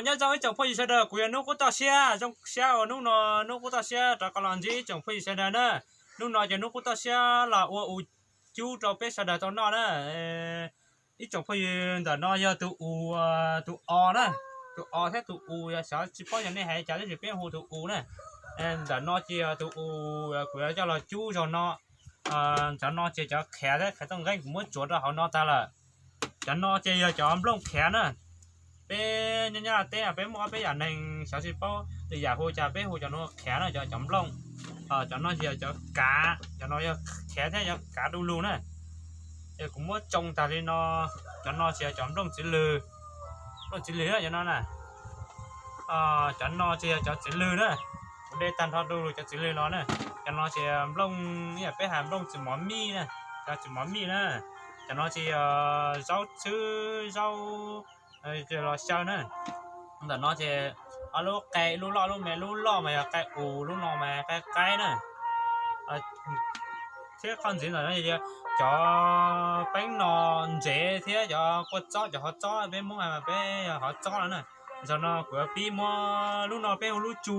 Nyob zoo ib tsoom phooj ywg sawv daws, kuv yog Hnub Qub Toj Siab, zoo siab uas hnub no Hnub Qub Toj Siab rov qab los ntsib ib tsoom phooj ywg sawv daws na. Hnub no ces Hnub Qub Toj Siab los ua us cub rau peb sawv daws tau noj na. Ib tsoom phooj ywg, ntawm no yog tus us, tus os na, tus os thiab tus us yog xyov tsis paub yog nej hais cas tab sis peb hu tus us na. Ntawm no ces yog tus us kuv yuav coj los cub zaum no. Cov no ces cov khiav thiab khiav txooj nqeeb kuv muab tsuav rau hauv no tag lawm. Cov no ces yog cov nplooj khiav na. Peb nyob nyob teb peb muaj ob peb yam neeg xyov tsis paub lwm yam hu cas peb hu cov no khiav na, cov cov nplooj. Cov no ces yog cov kav, cov no yog khiav thiab yog kav du lug na. Ces kuv muab tsoo tag li no. Cov no ces yog cov nplooj txiv lwg, nplooj txiv lwg na cov no na. Cov no ces yog cov txiv lwg na. Kuv de tag nrho du lug cov txiv lwg los na. Cov no ces nplooj, ib yam peb hais nplooj txiv mov mij na, cov txiv mov mij na. Cov no ces yog zaub txhwb, zaub los xyaw na. Ntawm no ces ob lub qe, lub loj lub me, lub loj mas yog qe us, lub no mas qe qaib na. Thiab qhov ntxiv ntawm no yog cov peeb no ntsev thiab cov kua txob, cov hov txob, peb Hmoob hais mas peb hov txob no na. Zaum no kuv yuav pib muab lub no peb hu lub tsu,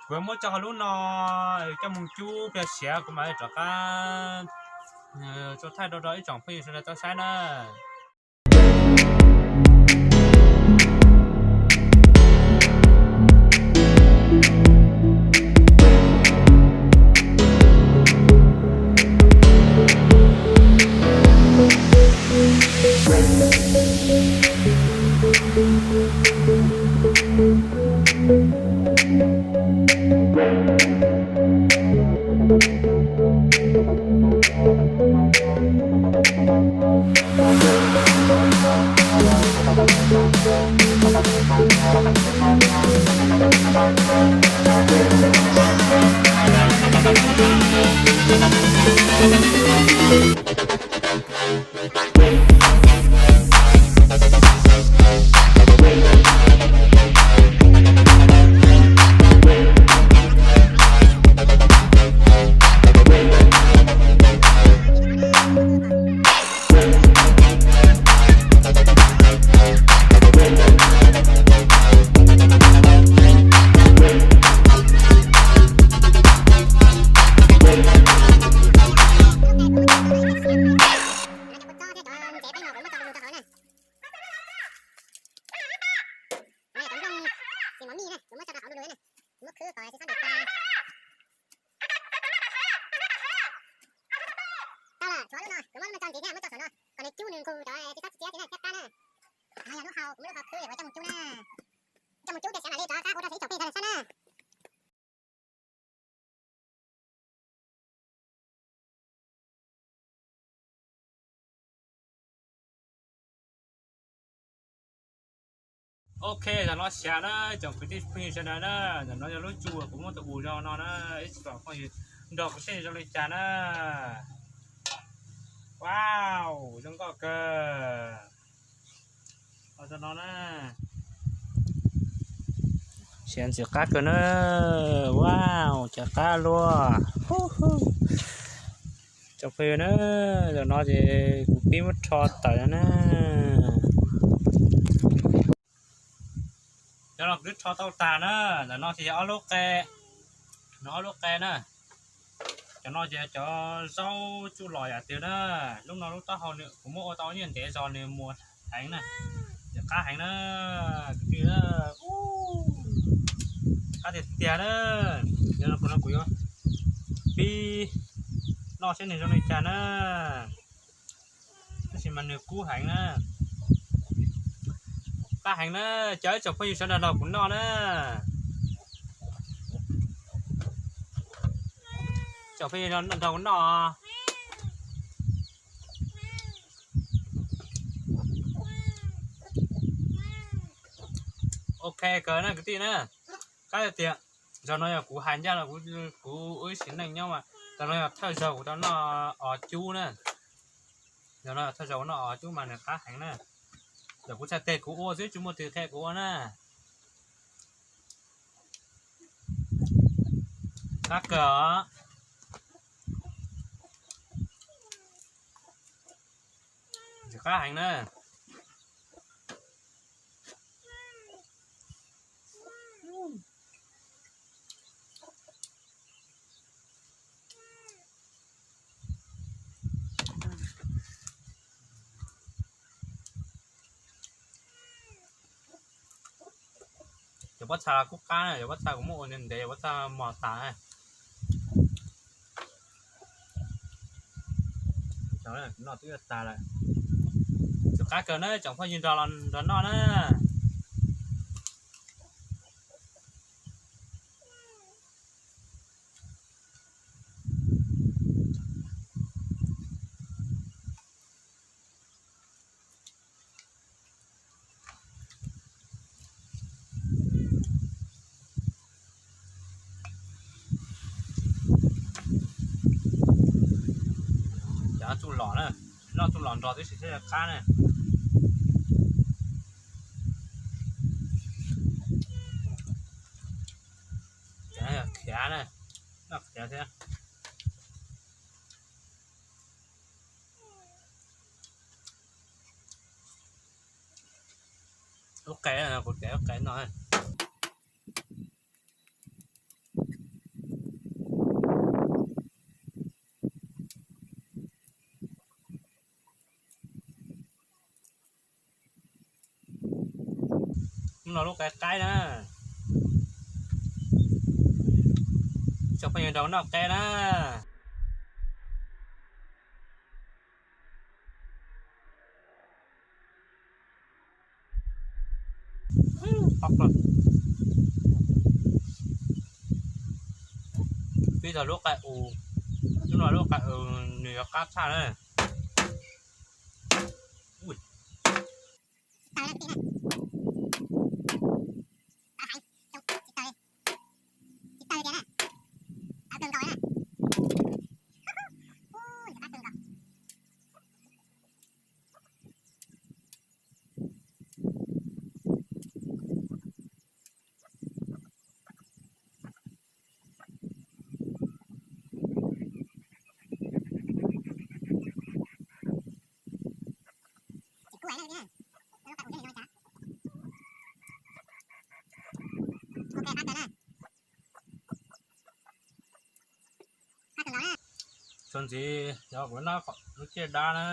kuv yuav muab tso hauv lub no, coj mus cub pliag siav kuv mam li rov qab tso thaij rau rau ib tsoom phooj ywg sawv daws tau saib na. Cov nplooj txiv mov mij na, kuv muab tso rau hauv du lug na, kuv muab khwb kom tsis txhob ntim tas. Tau lawm, tshuav lub no, kuv muab lub no tso ntxiv thiab muab tso saum no kom nws cub nws nqus cov txiv txob txiv txiab thiab qab na. No yog lub hau, kuv muab lub hau khwb yuav coj mus cub na. Coj mus cub pliag siav mam li rov qab ua rau ib tsoom phooj ywg saib na. Ok, zaum no siav na, tsoom kwv tij phooj ywg sawv daws na, zaum no yog lub tsu kuv muab tus us rau no na, ib tsoom phooj ywg nrog kuv saib zoo li cas na. Wow, zoo nkauj kawg. Zaum no na, siav ntxim qab kawg na. Wow, cas qab luaj. Tsoom phooj ywg na, zaum no ces kuv pib muab rho tawm na. Cov no kuv twb rho tau tag na, ntawm no ces yog ob lub qe, no ob lub qe na. Cov no ces cov zaub tsuj lom yam tiag na. Lub no lub taub hau nws kuv muab ua tau nyiaj ntev zog nws muas heev na, nws qab heev na, kwv tij na. Qab tiag tiag na. Yog no kuv yuav pib noj seb nws zoo li cas na. Tab sis mas nws kub heev na. Qab heev na, cov ib tsoom phooj ywg sawv daws nrog kuv noj na. Tsoom phooj ywg nrog kuv noj. Ok kawg na kwv tij na. Qab tiag tiag. Zaum no yog kuv hais ncaj los kuv ua ib sim neej nyob mas, zaum no yog thawj zaug kuv tau noj os cub na. Zaum no yog thawj zaug kuv noj os cub mas nws qab heev na. Zaum kuv txhais tes kuv ua xwb tsis muaj twg qhia kuv ua na. Qab kawg os. Qab heev na. Pob txha los kuj qab na, yog pob txha kuv muab ua ntev ntev, pob txha mos tas. Noj twb yuav tas lawm. Txawm qab kawg na, tsoom phooj ywg nrog nrog noj na. Cov txuj lom na, noj txuj lom nrog tib si thiaj li qab na. Khiav na, noj khiav thiab. Lub qe, kuv teb lub qe no. Hnub no lub qe qaib na. Tsoom phooj ywg nrog noj qe na. Pib txog lub qe u, hnub no lub qe u nws yuav qab tshaj na. Txuas ntxiv yog kuv noj lub ciaj dab na,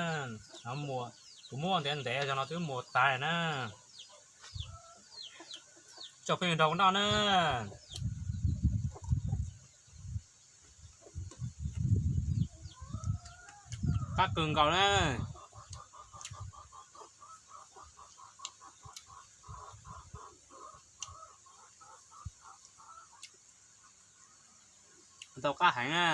kuv muab ntev ntev yog no twb muas tas na. Tsoom phooj ywg nrog kuv noj na. Qab kawg nkaus na. Tau qab heev na.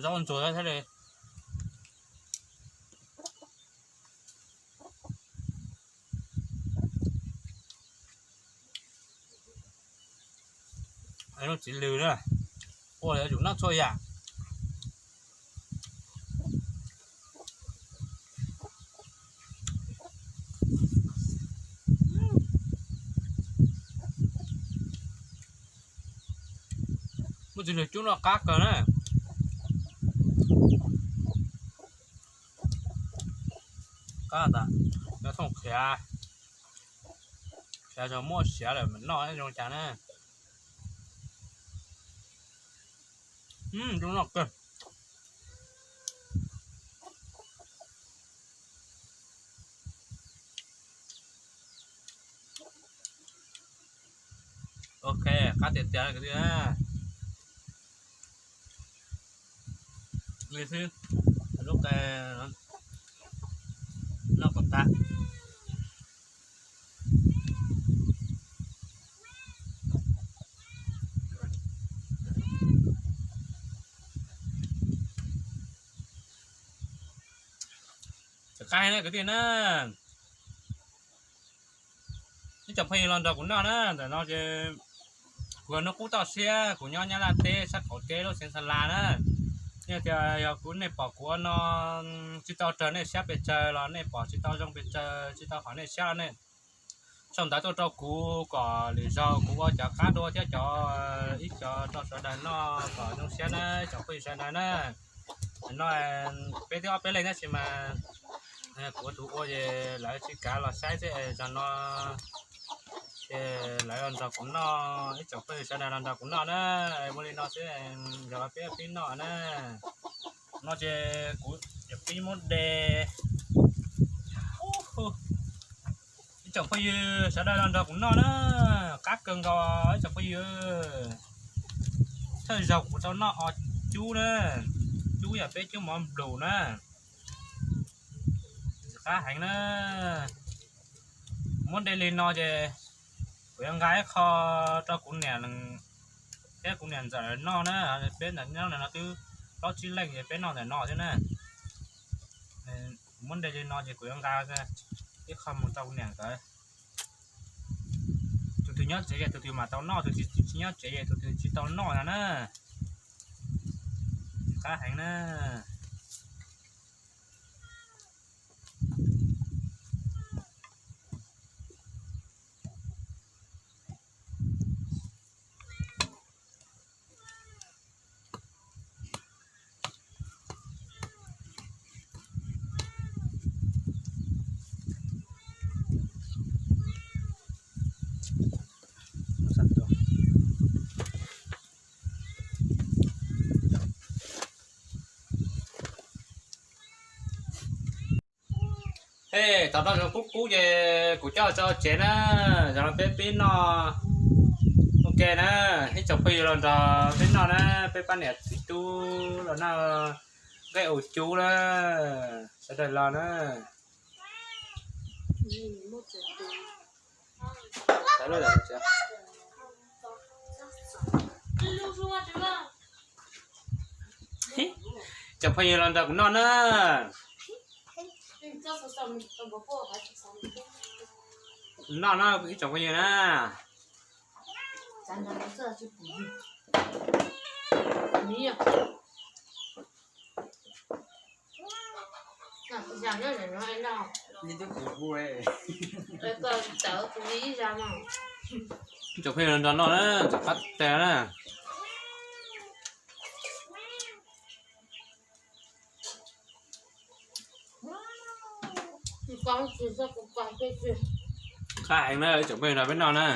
Zaub ntsuag thiab li. Lub txiv lws na, ua yuav tsum noj txhua yam. Muaj txiv lws cub noj qab kawg na. Qab tas, nyob thooj khiav, khiav tso muab siav lawm mam noj zoo cas na. Zoo noj kawg. Ok, qab tiag tiag kwv tij. Li xwb, lub qe noj kom tag. Tsis qab na kwv tij na. Ib tsoom phooj ywg los nrog kuv noj na, ntawm no ces kuv yog Nuj Qub Toj Siab, kuv nyob Nyab Laj teb sab qaum teb lub xeev Xa Las na. Yog tias yog kuv nej pom kuv ua no tsis tau raws nej siab pes tsawg los nej pom tsis tau zoo pes tsawg, tsis tau haum nej siab los nej sau ntawv tuaj rau kuv kom lwm zaug kuv ua cov qab dua thiab cov ib co rau sawv daws noj kom zoo siab na, tsoom phooj ywg sawv daws na. No peb twb ob peb leeg tab sis mas Kuv tus ua ces lawv tsis kav los saib xwb, zaum no ces lawv los nrog kuv noj, ib tsoom phooj ywg sawv daws los nrog kuv noj na. Muaj li no xwb, zaum no peb pib noj na. No ces kuv yuav pib muab de. Ib tsoom phooj ywg sawv daws los nrog kuv noj na, qab kawg nkaus ib tsoom phooj ywg. Thawj zaug kuv tau noj o cub na, cub yog peb cub mov nplus na, qab heev na. Kuv muab de li no ces kuv yuav nqa ib qho rau kuv niam thiab kuv niam ntxawm noj na. Peb ntawm no no twb plaub tsib leej ces peb noj ntawm no thiab na. Kuv muab de li no ces kuv yuav nqa ib qho mus rau kuv niam nkawd. Tus twg nyob tsev ces tus twg mam tau noj, tus twg tsis nyob tsev ces tus twg tsis tau noj no na. Qab heev na. Ej, thaum no zaum kub kub ces kuv coj tso tsev na, zaum no peb pib noj ua ke na, ib tsoom phooj ywg los nrog peb noj na, peb pab niam txiv tub los noj nqaij ua cub na, sawv daws los na. Tsoom phooj ywg los nrog kuv noj na. Noj no ib tsoom phooj ywg na. Ib tsoom phooj ywg los nrog noj na, txaus qab tag na. Qab heev na, ib tsoom phooj ywg nrog peb noj na.